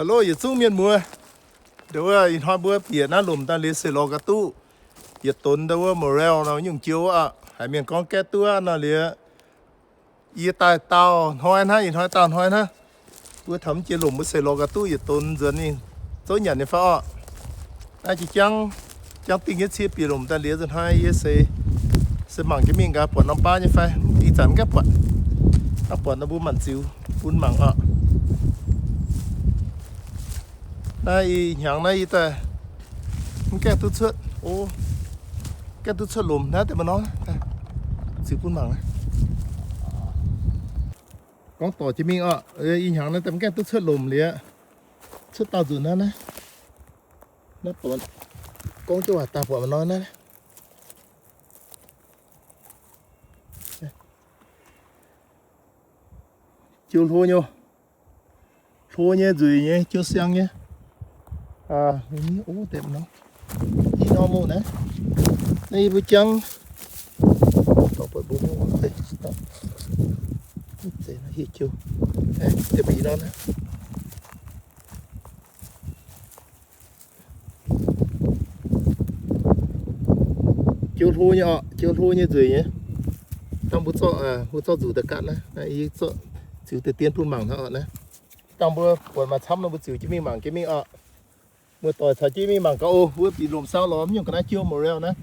Hello yietc zungv mienh muoz. Nduov wuov ih hnoi mbuo bieqc naaiv lomc daaih liuz seix lorz ga'duqv yietc donx ndau wuov morel nor nyungc jiou aqv. Haiz mienh gorngv gaeqv duqv nor liuz, yie daaih daauh hnoi hnangv, ih hnoi daauh hnoi hnangv. Mbuo taux mv jiex lomc mbuo seix lorz ga'duqv yietc donx nzuonx ninh zouv nyanc nyei fai orqc. Naaiv jiex jangv, jangv dingh nyei cie bieqc lomc daaih liuz nzunc hnoi yie se, se mangc jienv mingh nqa'haav buatc norm baav nyei fai. Ih zanc mv gaengh buatc, hnangv buatc nor mbuo maanc ziux bun mangc orqc. Naaiv ih hnyangx naaiv yie daaih mv gaengh duqv cuotv, o, gaengh duqv cuotv lomc naaiv deix maaih norm ziux bun mangc. Gorngv dorc jiex mingh orqc, ih hnyangx naaiv daaih mv gaengh duqv cuotv lomc liuz, cuotv dauh nzunc naaiv naaiv. Naaiv buatc, gorngv jienv waac daaih buatc maaih norm naaiv. Jiou hlo nyei, hlo nyei nzueic nyei, jiou siang nyei. Ih norm muoz naaiv, naaiv yie mbuo jangv, hieh jiou, deix mbuo ih norm naaiv. Jiou hlo nyei orqc, jiou hlo nyei nzueic nyei. Dangh mbuo zorqv, mbuo zorqv nzuqc daaih gaatv naaiv, yie zorqv ziux deix dien bun mangc hnangv orqc naaiv. Dangh mbuo buatc maaih camv nor mbuo ziux jienv mingh mangc jienv mingh orqc. Muoz-doic caux jienv mingh mangc gaax oc. Wuov bieqc lomc saau lorz mv nyungc ga'naaiv jiou morel naaiv.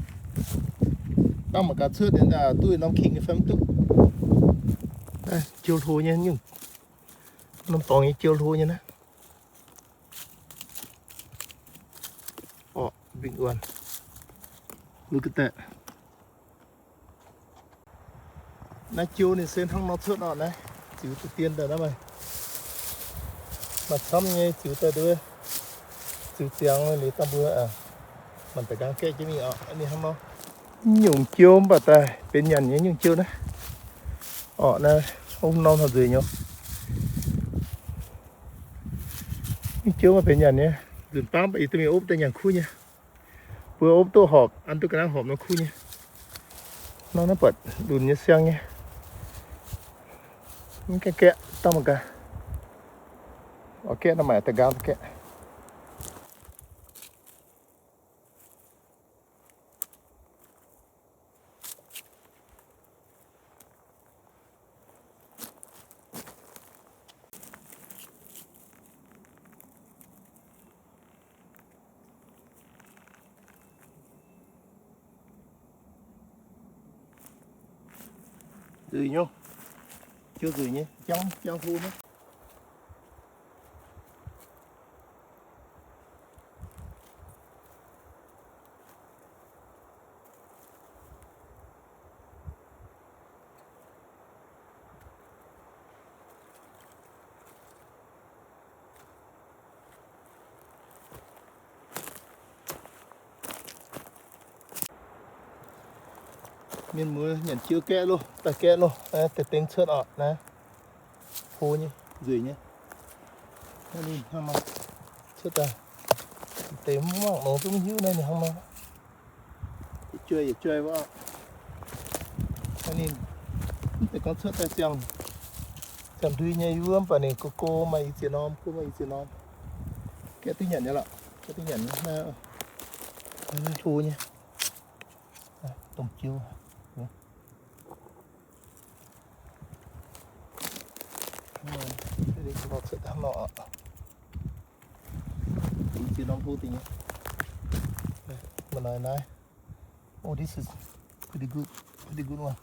Dangh mangc gaax cuotv duqv ih norm king nyei fai mv duqv. Jiou hlo nyei nyungc, norm dorngx nyei jiou hlo nyei naaiv. Orqc, bing wuonh. Look at that. Naaiv jiou ninh se hnangv nor cuotv orqc naaiv. Ziux deix dien daaih naaiv maaih, maaih camv nyei ziux daaih nduov. Ziux ziangx liuz dangh mbuo maanc daaih nqaang gaeqv jienv mingh orqc. Ninh hnangv nor, nyungc jiou mv baac daaih benx nyanc nyei nyungc jiou naaiv. Orqc naaiv, norm hnangv nzueic nyei. Nyungc jiou mv baac benx nyanc nyei. Nzunc baav mv baac yie duqv mingh opv daaih nyanc kuv nyei. Mbuo opv duqv horpc, an duqv ga'naaiv horpc nor kuv nyei. Nor naaiv buatc lunc nyei siang nyei. Mv gaengh gaeqv dangh mangc gaax. Oix gaeqv nor maaic daaih nqaang gaeqv. Nzueic nyei, jiou nzueic nyei, jangv, jangv hlo nyei. Mienh muoz nyanc jiou gaeqv loh, daaih gaeqv loh, deix dengx cuotv orqc naaiv. Hlo nyei, nzueic nyei. Ninh hnangv nor cuotv daaih, deix mv mangc nor zungv mv hiuv naaiv ninh hnangv nor. Yietc joih yietc joih wuov. Ninh mv zeiz gorngv cuotv daaih ziangh, ziangh ndui nyei wuov, mv baac ninh go go maaih i ziex norm, go maaih i ziex norm. Gaeqv duqv nyanc nyei lorqc, gaeqv duqv nyanc nyei. Naaiv hlo nyei, domh jiu. Maaih norm hlo deix nyei. Maaih norm naaiv. Oh, this is pretty good, pretty good one.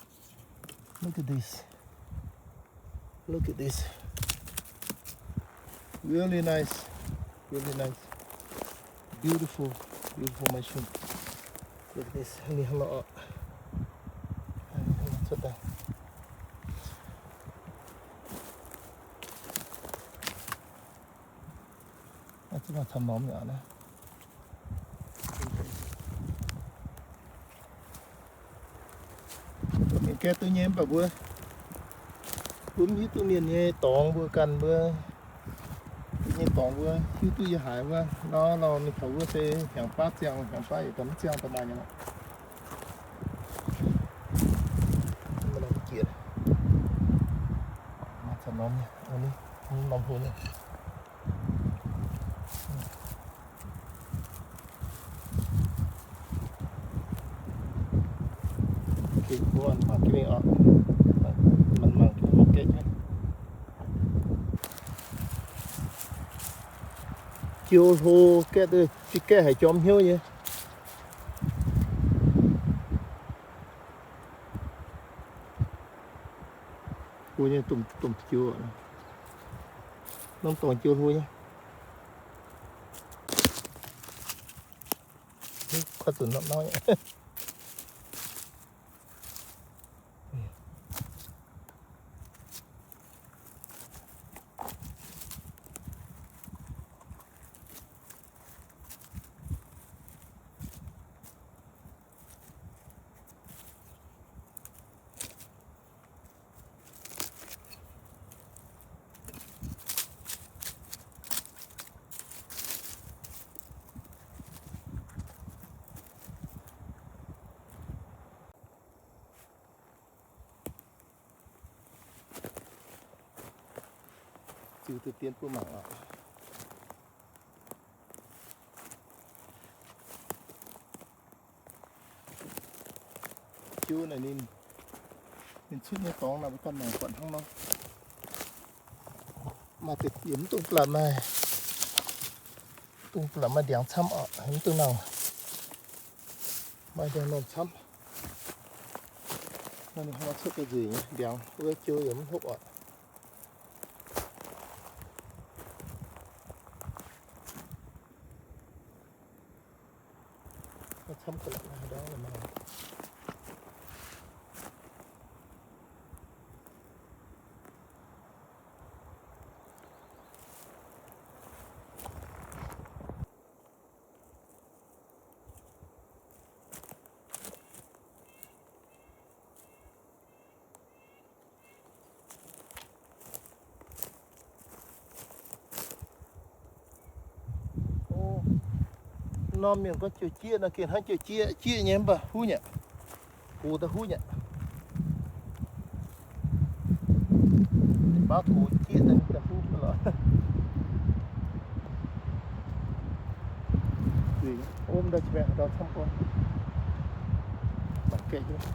Look at this. Look at this. Really nice. Really nice. Beautiful, beautiful mushroom. Look at this. Ninh hnangv nor oc. Cuotv daaih. Mbuo mangc camv norm yaac naaiv. Mienh gaeqv duqv nyei mv baac mbuo, mbuo mv hiuv duqv mienh nyei dorngx mbuo ganh mbuo, mienh nyei dorngx mbuo hiuv duqv yie haiz wuov nor, nor mingh taux wuov se hnyangx baav ziangh, hnyangx baav yietc dorh mv ziangh daaih maaih nyei lorqc. Mv jiex. Mangc camv norm nyei, norm hlo nyei. Mbuo mangc jienv mingh oc. Mangc, mangc, mangc gaeqv jienv. Jiu hlo gaeqv, gaeqv haic jorm hnyouv nyei. Mbuo nyei domh, domh jiu, norm dorngx jiu hlo nyei. Kuv zuqc nor, nor nyei. Ziux deix dien bun mangc oc. Jiu naaic ninh, ninh cuotv nyei dorngx naaic mbuo ganh mangc buatc hnangv nor. Maaih deix yie mv dungx blatc maaih, dungx blatc maaih ndiangx camv oc, mv dungx nangc maaih ndiangx normh camv. Nor ninh hnangv nor cuotv deix nzengc nyei ndiangx, wuov jiu yaac mv hopv oc. Norm mienh gorngv jiu jieqv nor, gengh hnangv jiu jieqv, jieqv nyei mv baac huv nyei aqv. Gox daaih huv nyei aqv. Baav gox jieqv daaih huv lorqc. Ov, ndau qiex maengh ndau camv gorngv. Mangc gaeqv jienv.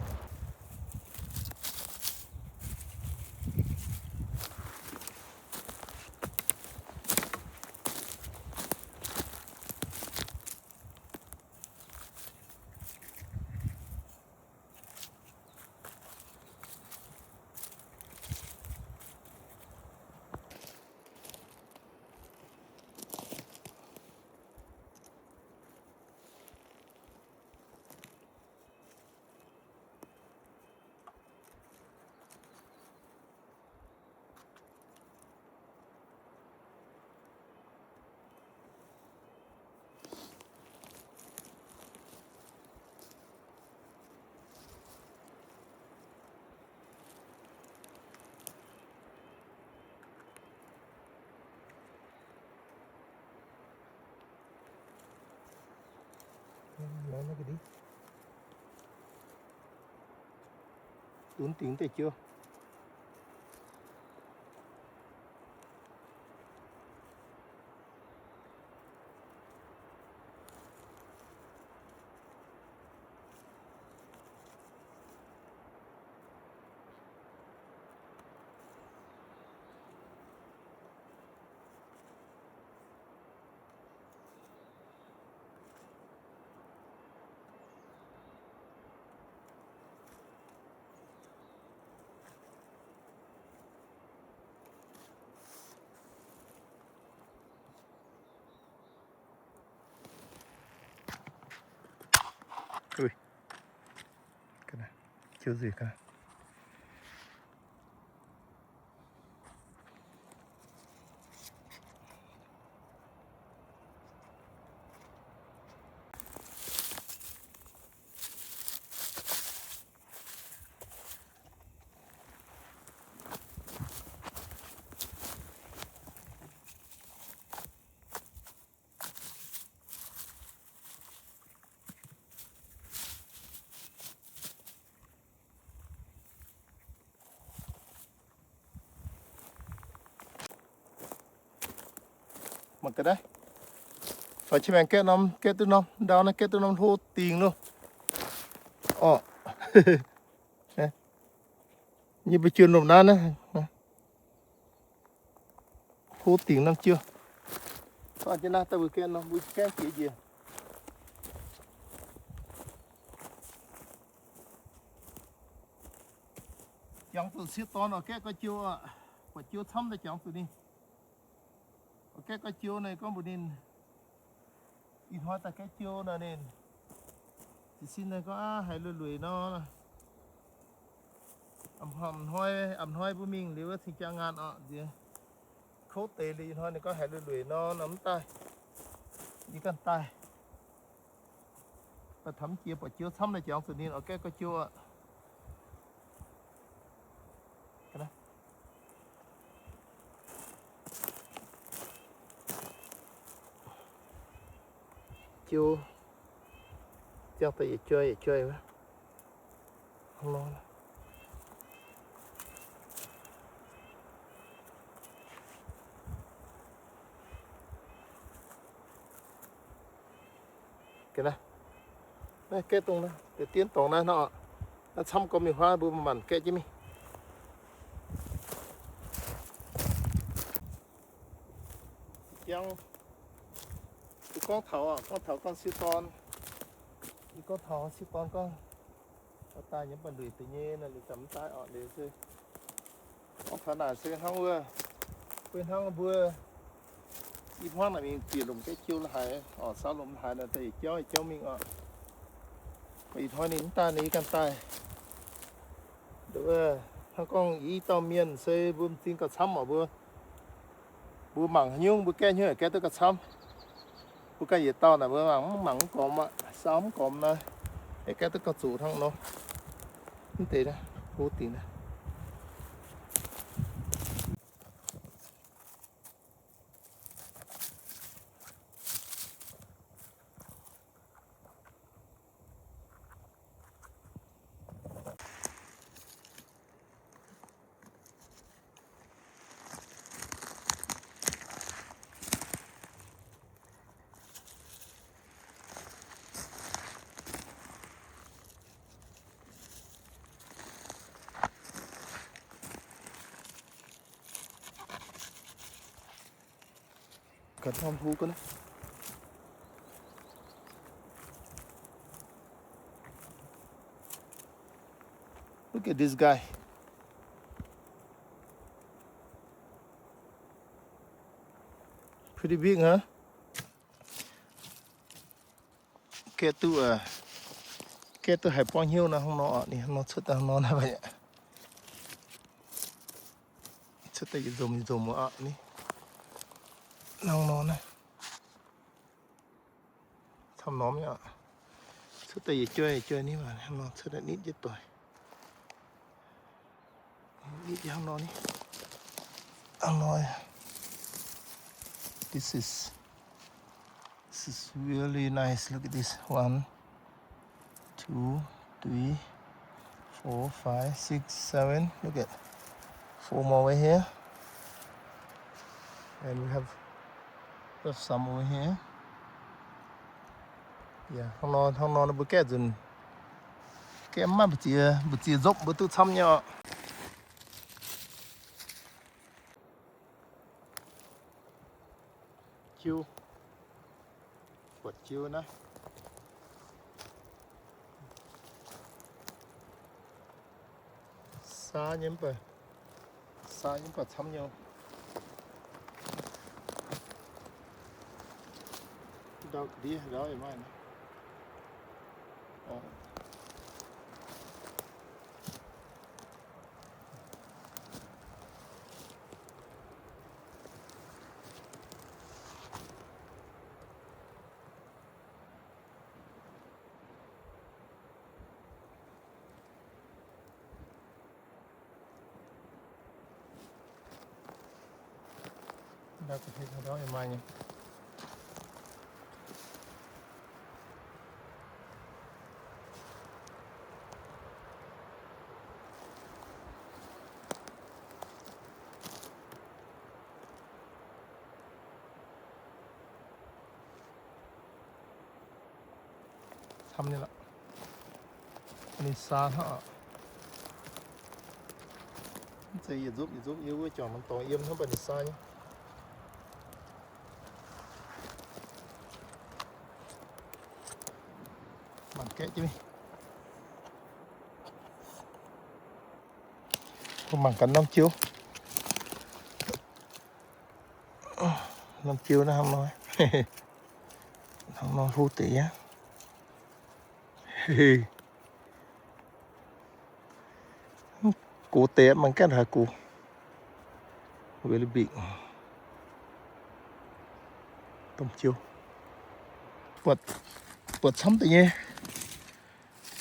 Dunv dingc deix jiu. Mangc gaax naaiv. Faix qiex maengx gaeqv norm, gaeqv duqv norm, ndau naaiv gaeqv duqv norm hlo dingc loh. Orqc. Yie mbuo jiu lomh naaiv naaiv. Hlo dingc norm jiu. Jienv naaiv daaih mbuo gaengh nor, mbuo gaengh jiex njiec. Jangx zuqc sieqv dorn oix gaeqv gau jiu aqv. Buatc jiu camv daaih jangx zuqc ninh. Oix gaeqv gau jiu naaic gorngv mbuox ninh, ih hnoi daaih gaeqv jiu nor ninh, jiez sin naaic gorngv aqv haiz lueic lueic nor. A'hnoi, a'hnoi mbuo mingh liuz wuov cing jaa ngaanh oc nziex. Kouv deix liuz ih hnoi ninh gorngv haiz lueic lueic nor, nor mv daaih. Yie ganh daaih. Daaih taux mv jiex buatc jiu camv naaic jangx zuqc ninh oix gaeqv gau jiu aqv. Jiu ziangh daaih yietc joi yietc joi wuov. Naaiv gaeqv dongh naaiv, deix dien dorngx naaiv nor, naaiv camv gormx mingh huaav mbuo manc gaeqv jienv mingh. Jangx, gorngv taux, gorngv taux gorngv sieqv dorn, gorngv taux sieqv dorn gorngv, daaih nyei mv baac lueic deix nyei, ninh za'gengh mv daaih oc, liuz se gorngv taux naaic se hnangv wuov, wuov hnangv mbuo i hmuangv naaic mingh bieqc lomc gaeqv jiu la'haiz oc, saauv lomc la'haiz naaic daaih yietc jauv yietc jauv mingh oc. Ih hnoi ninh mv daaih, ninh ganh daaih. Hnangv gorngv i dauh mienh se mbuo m'zing gauh camv oc mbuo. Mbuo mangc haaix nyungc mbuo gaeqv hnyouv yaac gaeqv duqv gauh camv. Mbuo ganh yietc dauh naaic mbuo mangc mv, mangc mv gormx aqv, saauv mv gormx naaiv, yaac gaeqv duqv gauh zoqc hnangv nor. Mv deix naaiv, hlo dingc naaiv. Ga'hnamv hlo ga'naaiv. Look at this guy. Pretty big, huh? Gaeqv duqv, gaeqv duqv haiz borngv hnyouv nor hnangv nor, ninh hnangv nor cuotv daaih hnangv nor naaiv. Cuotv daaih yietc nzomc yietc nzomc aqv ni. Hnangv nor naaiv. Camv norm aqv. Cuotv daaih yietc joi yietc joi ni, hnangv nor cuotv daaih nitv jienv doic. Nitv hnangv nor ni. Hnangv nor. This is, this is really nice. Look at this. One, two, three, four, five, six, seven. Look at four more over here. And we have, have some over here. Yeah, hnangv nor, hnangv nor mbuo gaeqv nzunc, gaeqv maiv mbu'ziex, mbu'ziex nzopv mbuo duqv camv nyei oc. Jiu. Buatc jiu naaiv. Saa nyei mv baac, saa nyei mv baac camv nyei. Ndau ga'ndiev ndau yaac maaih. Ndau ga'ndiev ndau yaac maaih nyei. Camv nyei lorqc. Ninh saa hnangv oc. Mv zeiz yietc nzupc yietc nzupc yiem wuov juangc norm dorngx yiem hnangv, mv baac ninh saa nyei. Mangc gaeqv jienv, mangc gaax norm jiu. Norm jiu naaiv hnangv nor, hnangv nor hlo deix aqv. Gox deix, mangc gaeqv haaix gox. Very big. Domh jiu. Buatc, buatc camv deix nyei.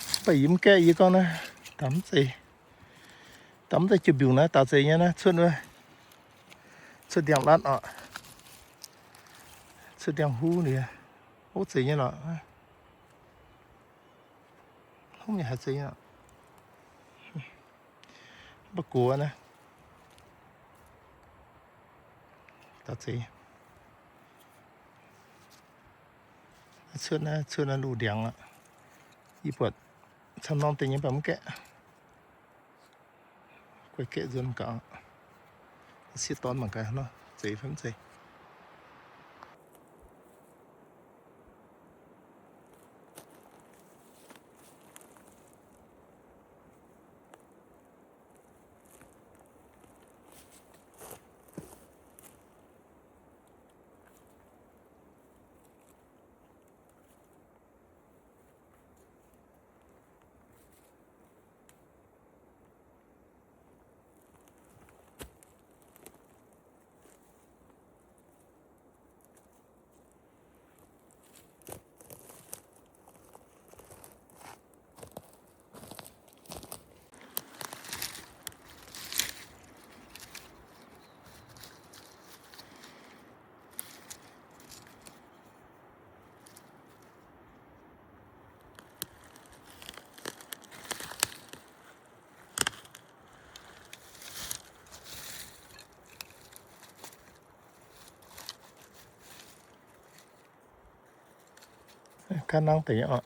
Mv baac yie mv gaeqv, yie gorngv naaiv, daaih mv zeiz, daaih mv zeiz jiu-mbiungc naaiv, daaih zeiz nyei naaiv, cuotv, cuotv ndiangx-latv oc. Cuotv ndiangx-huv liuz, ov, zeiz nyei lorqc. Hov, yaac haiz zeiz nyei lorqc. Mv baac gox naaiv, daaih zeiz. Cuotv naaiv, cuotv naaiv luv ndiangx aqv. Yie buatc camv norm deix nyei, mv baac mv gaeqv. Guai gaeqv nzuonx gaax. Sieqv dorn mangc gaax nor, zeiz fai mv zeiz. Gaav nangv deix oc.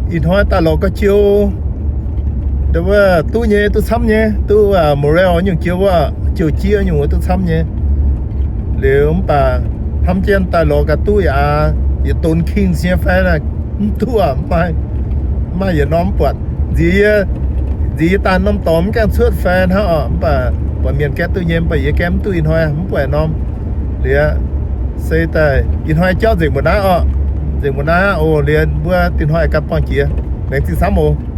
Ih hnoi daaih lorz ga'jiou, wuov duqv nyei, duqv camv nyei, duqv morel nyungc jiou wuov, jiou jieqv nyungc wuov duqv camv nyei. Liuz mv baac hnamv jienv daaih lorz ga'duqv yaac, yietc donx king nyei fai mv duqv, mv maaih yietc norm mv buatc. Nziex yie, nziex yie daaih norm dorngx mv gaengh cuotv fai hnangv oc, mv baac buatc mienh gaeqv duqv nyei, mv baac yie gaeqv mv duqv. Ih hnoi mv buatc norm. Liuz se daaih ih hnoi jauv nzengc mbuo naaiv oc, nzengc mbuo naaiv oc. Liuz mbuo ih hnoi ganh buangh jiex, laengz zingh camv oc.